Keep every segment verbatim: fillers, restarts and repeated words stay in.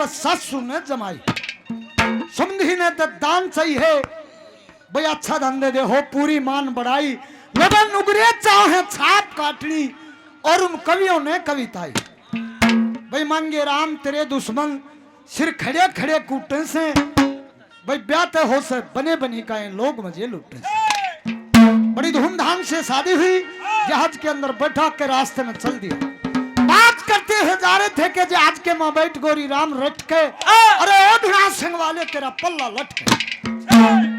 सासू ने जमाई। समधी ने तो दान चाहिए, भाई अच्छा धन दे दे हो, पूरी मान बढ़ाई। लोगों नुगरे चाहे छाप काटनी, और उन कवियों ने कविताई। भाई मांगे राम तेरे दुश्मन, सिर खड़े खड़े कूटे से। भाई ब्याह ते हो से बने बनी काए, लोग मजे लूटे से। बड़ी धूमधाम से शादी हुई। जहाज के अंदर बैठा के रास्ते में चल दिया। बात करते हुए जा रहे थे कि जहाज के माँ बैठ गोरी राम रट के, अरे ओ भिड़ा सिंह वाले तेरा पल्ला लटके।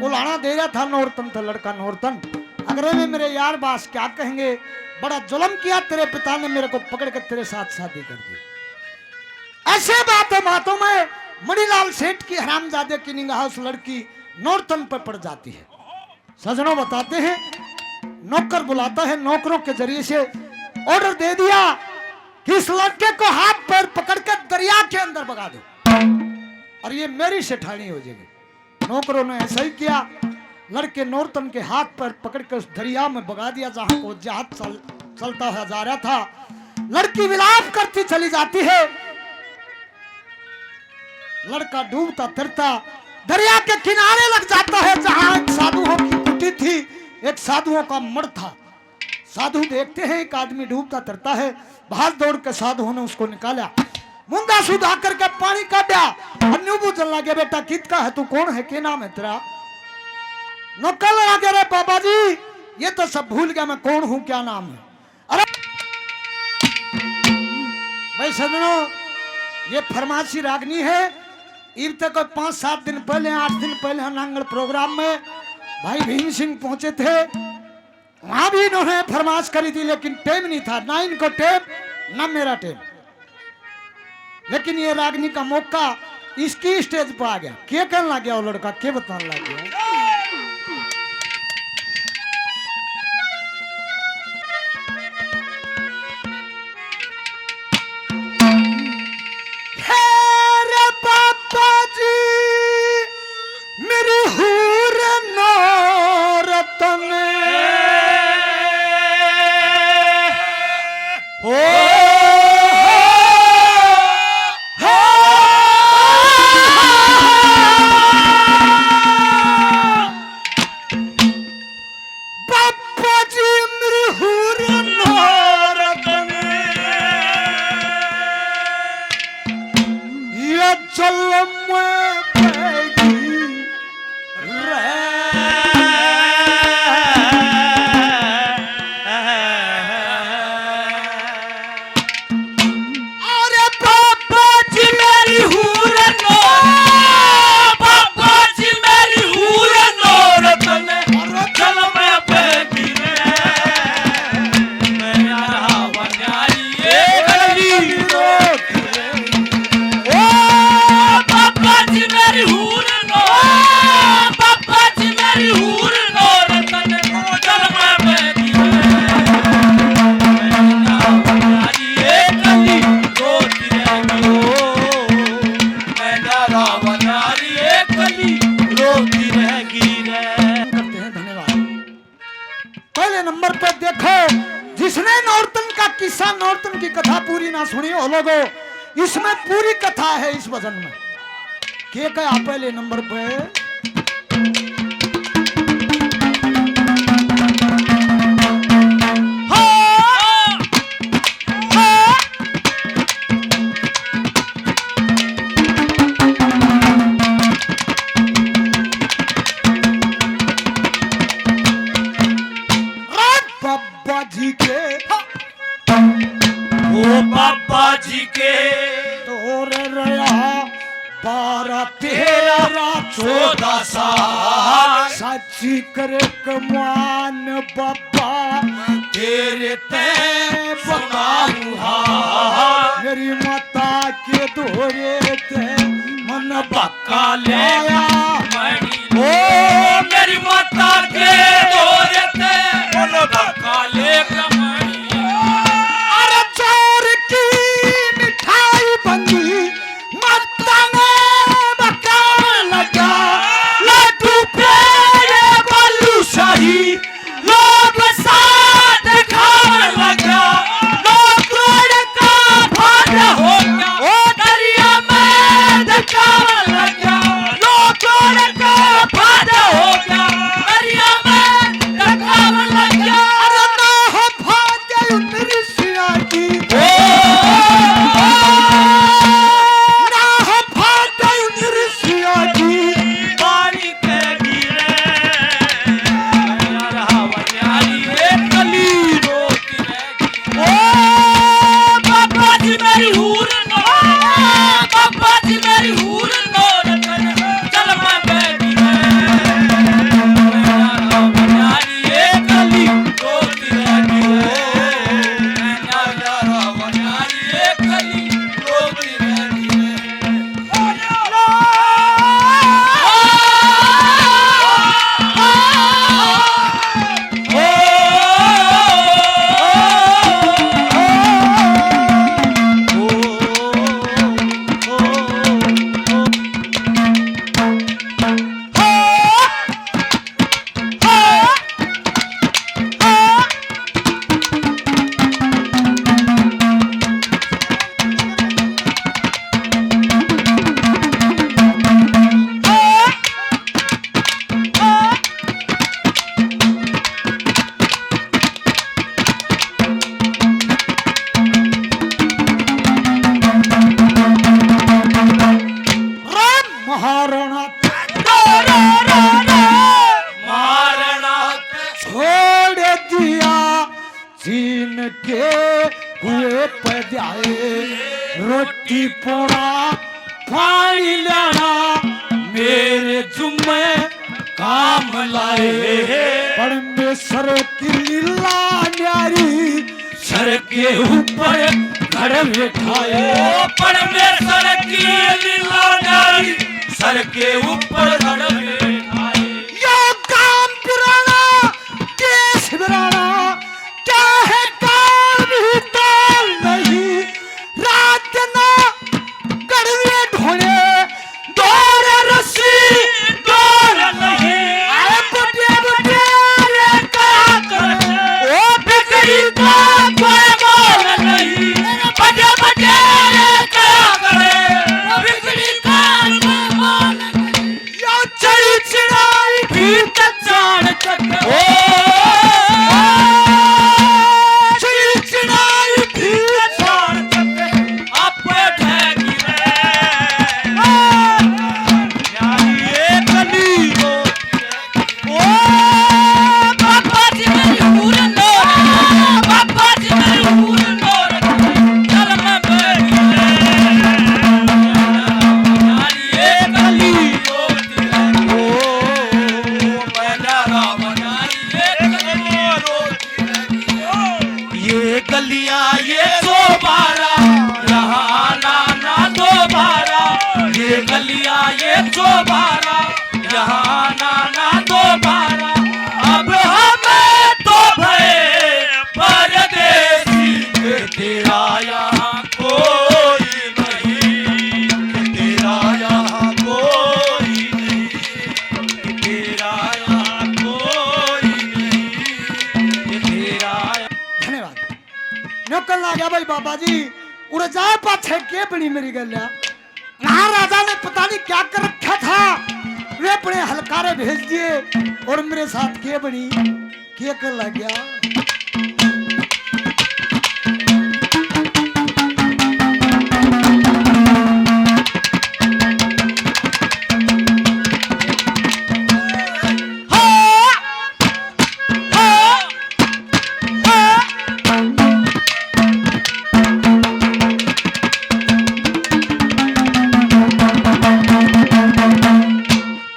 उलाना दे रहा था नौरतन था लड़का नौरतन। अगर वे मेरे यार बास क्या कहेंगे, बड़ा जुल्म किया तेरे पिता ने, मेरे को पकड़ के तेरे साथ शादी कर दी। ऐसे बातों बातों में मणिलाल सेठ की हरामजादे की निगाह उस लड़की नौरतन पर पड़ जाती है। सजनों बताते हैं, नौकर बुलाता है, नौकरों के जरिए से ऑर्डर दे दिया कि इस लड़के को हाथ पैर पकड़ के दरिया के अंदर बगा दो और ये मेरी सेठानी हो जाएगी। नौकरों ने ऐसा ही किया। लड़के नौरतन के हाथ पैर पकड़ के उस दरिया में बगा दिया, जहां को जहाज चल, चलता हुआ जा रहा था। लड़की विलाप करती चली जाती है। लड़का डूबता तिरता दरिया के किनारे लग जाता है, जहां एक साधुओं की कुटी थी, एक साधुओं का मठ था। साधु देखते हैं एक आदमी डूबता तिरता है, भाग दौड़ के साधुओं ने उसको निकाला। मुंडा सुधा करके पानी काढ़ा और न्यू बूझन लगे, "बेटा कित का है तू, कौन है, के नाम है तेरा?" नौकर लगा के, "अरे बाबा जी, ये तो सब भूल गया मैं, कौन हूँ, क्या नाम है?" अरे भाई सजनों, ये फरमासी रागनी है। इब तक कोई पाँच सात दिन पहले, आठ दिन पहले हम नांगल प्रोग्राम में भाई भीम सिंह पहुंचे थे, वहां भी इन्होंने फरमाइश करी थी, लेकिन टाइम नहीं था, ना इनको टाइम, ना मेरा टाइम। लेकिन ये रागनी का मौका इसकी स्टेज पर आ गया। के कहने लग गया वो लड़का, के बताने लग गया? हे रे बाबा जी, मेरी हूर नौरतन। हो, हो, हो। बाबा जी मेरी हूर नौरतन, ये जुल्म पैगी रे। अरे बाबा जी मेरी हूर नो, बाबा जी मेरी हूर नौरतन, अरे जुल्म पैगी रे। मेरा रावण यारी एक लीलो। ओ बाबा जी मेरी हूर नो, बाबा जी मेरी हूर नौरतन, जुल्म पैगी रे। मेरा रावण यारी एक लीलो। मैं ना रावण नारी एकली रोती रह गई रे। करते हैं, धन्यवाद। पहले नंबर पे देखो, जिसने नौरतन का किस्सा, नौरतन की कथा पूरी ना सुनी हो लोगो, इसमें पूरी कथा है इस भजन में। के कहा पहले नंबर पे? हाँ। रात बाबा जी के, ओ बाबा जी के, तोरे रहा बारह तेरह चौदह साल। सच्ची करे कमान बाबा, तेरे ते बनाऊं हाल। मेरी माता के धोरे ते मन बक्का ले आया। ओ मेरी माता के धोरे ते मन बक्का ले कमनी। अरे चोर की मिठाई बंदी, मत्ता ने बकावन लगा, लड्डू पेड़े बालूशाही, लोग साथ खावन लगा, लोग तोड़ का भांड हो गया। ओ दरिया में लाना मेरे जुम्मे काम लाए। परमेश्वर की लीला न्यारी, सर के ऊपर घर बैठाए। ओ परमेश्वर की लीला न्यारी, सर के ऊपर घर बैठाए। यो काम पुराना, केस पुराना, क्या है काल भी काल नहीं। रात ना कड़वे ढोले, डोर रस्सी, डोर नहीं। अरे बटे बटे रे करा कर, ओ बिगड़ी का कोई मोल नहीं। बटे बटे रे करा कर, ओ बिगड़ी का कोई मोल नहीं। या चढ़ी चढ़ाई भी तचान तक। ओ, चढ़ी चढ़ाई भी तचान तक। आप ठहरी रे। यारी एक नी हो। ओ, बाबा जी मेरी हूर लो। बाबा जी मेरी हूर लो। चल मैं बैठी रे। यारी एक नी हो। ये गलियां, ये चौबारा, यहाँ आना ना दोबारा। ये गलियां, ये चौबारा, यहाँ आना ना दोबारा। अब हमें तो भय परदेसी के तेरा यहाँ कोई नहीं, के तेरा यहाँ कोई नहीं, के तेरा यहाँ कोई नहीं, के तेरा यहाँ। धन्यवाद। नौकर ला गया भाई बाबा जी, उड़े जाए पाछे के बनी मेरी गल्या। महाराजा ने पता नहीं क्या कर रखा था, वे अपने हलकारे भेज दिए और मेरे साथ के बनी, के कर लग गया।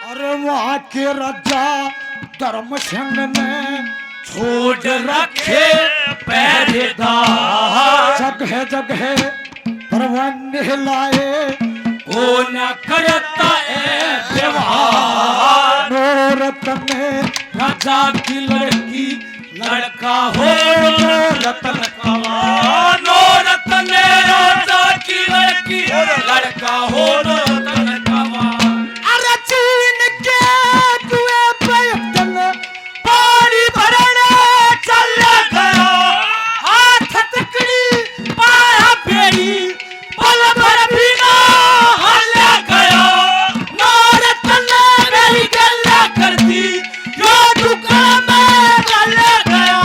अरे वहाँ के राजा धर्म सिंह ने छोड़ रखे पहरेदार। जगह जगह परवाने लाए, वो न करता है व्यवहार। नौरतन राजा की लड़की, लड़का हो नौरतन कवा। नौरतन राजा की लड़की, लड़का हो नौरतन कवा। अरे चीन के कुएं पे एक दिन पानी भरने चला गया, हाथ तकड़ी पाया बेड़ी, पल भर भी ना हल्ला गया। नौरतन ने मेरी गल्ला कर दी, यो दुकान में गल्ला गया।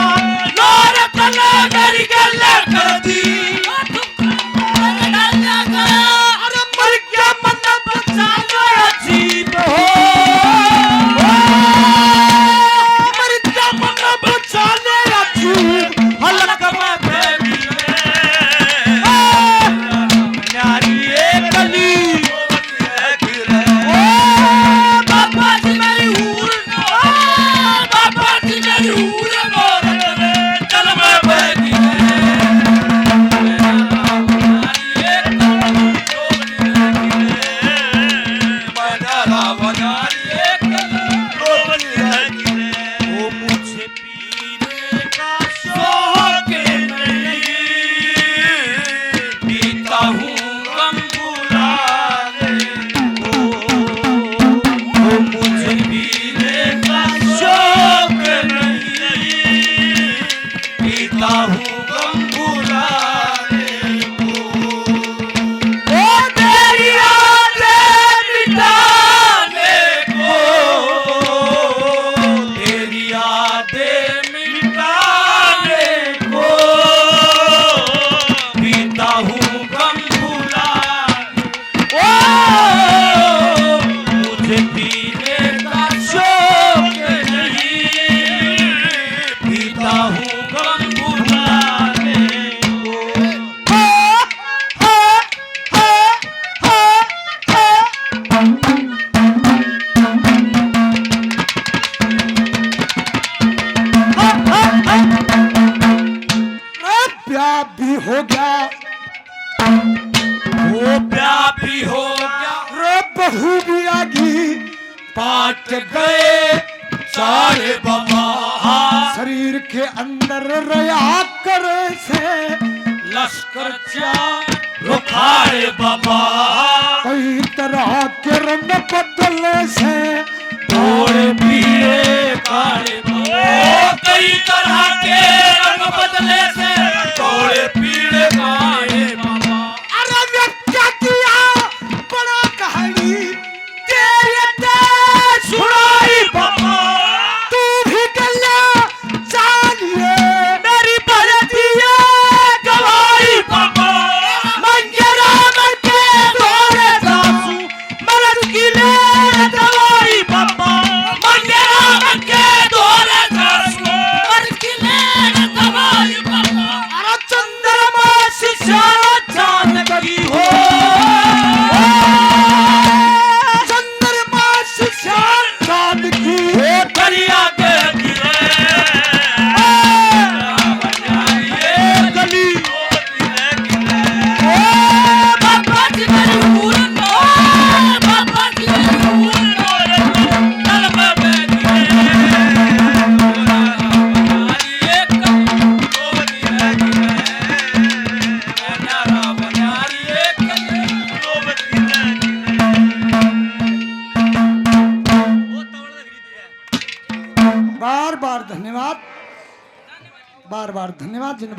नौरतन ने मेरी गल्ला कर दी, यो दुकान में गल्ला गया। अरे मर गया, बहू भी आगी, पाट गए चारे बाबा। शरीर के अंदर रहा करे से लश्कर चार रुखारे बाबा। कई तरह के रंग बदले से धोले पीले काले बाबा। ओ, कई तरह के रंग बदले से धोले पीले काले बाबा। अरे वे क्या किया बड़ा कहानी तेरे ते सुनाई बाबा। तू भी गल्ला जानिए मेरी भरती है गवाही बाबा। मंगे राम के दौरे दासू मरद की ले दवाई बाबा। मंगे राम के दौरे दासू मरद की ले दवाई बाबा। अरे चंद्रमा से चांद की हो। चंद्रमा से चांद की। दरिया के किनारे। गली। ओ बाबा जी मेरी पूरन। ओ बाबा जी मेरी पूरन। बार बार धन्यवाद, बार बार धन्यवाद जिन